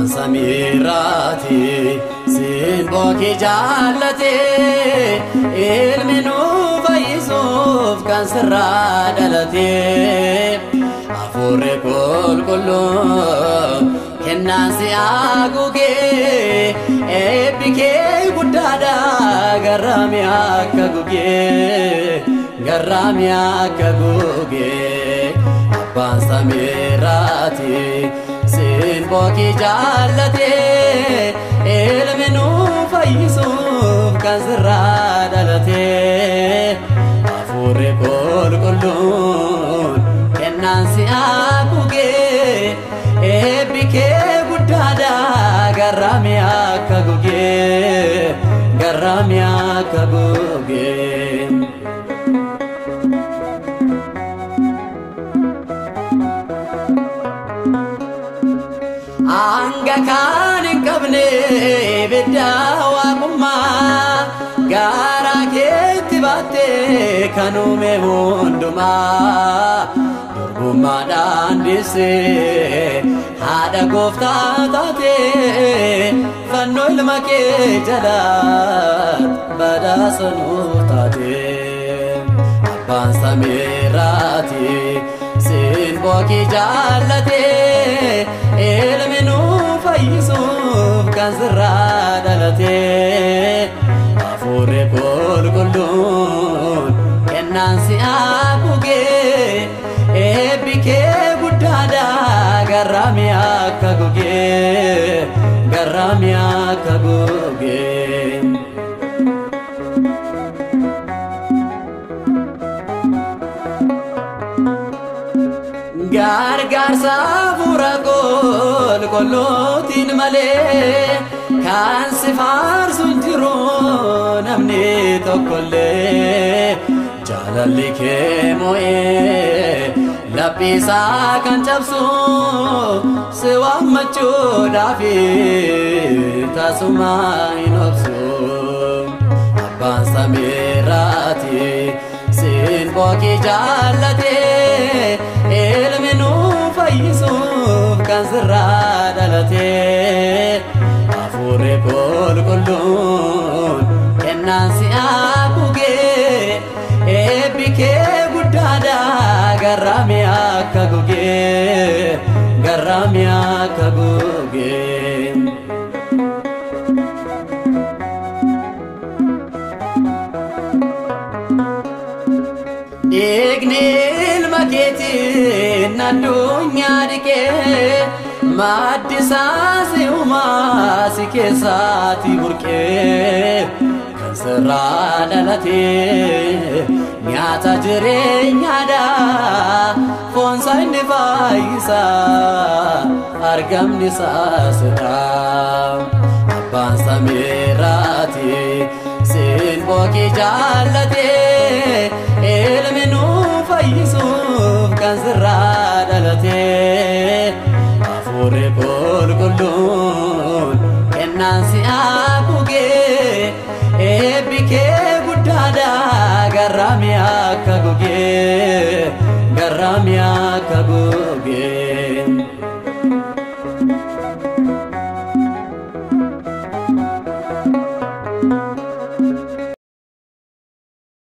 Abbaan samiirraati simboo kee jaallate ilmi nu fayyisuuf kan sirraa dhalate hafuurri qulqulluun kennaan si haguugee eebbi kee guddaadha garraamii akka gugee garraamii akka gugee abbaan samiirraati simboo kee jaallate ilmi nu fayyisuuf kan sirraa dhalate hafuurri qulqulluun kennaan si haguugee eebbi kee guddaadha garraamii akka gugee garraamii akka gugee. Hanga kan hin qabne ibidda waaqummaa garaa keetti baattee kan uume hundumaa durbummaadhaan deessee haadha gooftaa taatee fannoo ilma kee jalaatti badhaasa nuuf taate. Abbaan samiirraati simboo kee jaallate ilmi nu fayyisuuf kan sirraa dhalate hafuurri qulqulluun kennaan si haguugee eebbi kee guddaadha garraamii akka gugee garraamii akka gugee. Gargaarsa hafuura qulqulluutiin malee kan si faarsu hin jiru namni tokkollee jaalalli kee moo'ee laphiisaa kan cabsu si waammachuudhaaf tasuma hin obsu. Abbaan samiirraati simboo kee jaallate ilmi nu fayyisuuf kan sirraa dhalate hafuurri qulqulluun kennaan si haguugee eebbi kee guddaadha garraamii akka gugee garraamii akka gugee. Dhiigni ilma keetiin addunyaa dhiqee maddi isaa si uumaa si keessaati burqee kan sirraa dhalatee nyaata jireenyaadha foonsaa inni fayyisaa argamni isaa sirraa. Abbaan samiirraati simboo kee jaallate ilmi nu fayyisuuf kan sirraa dhalate hafuurri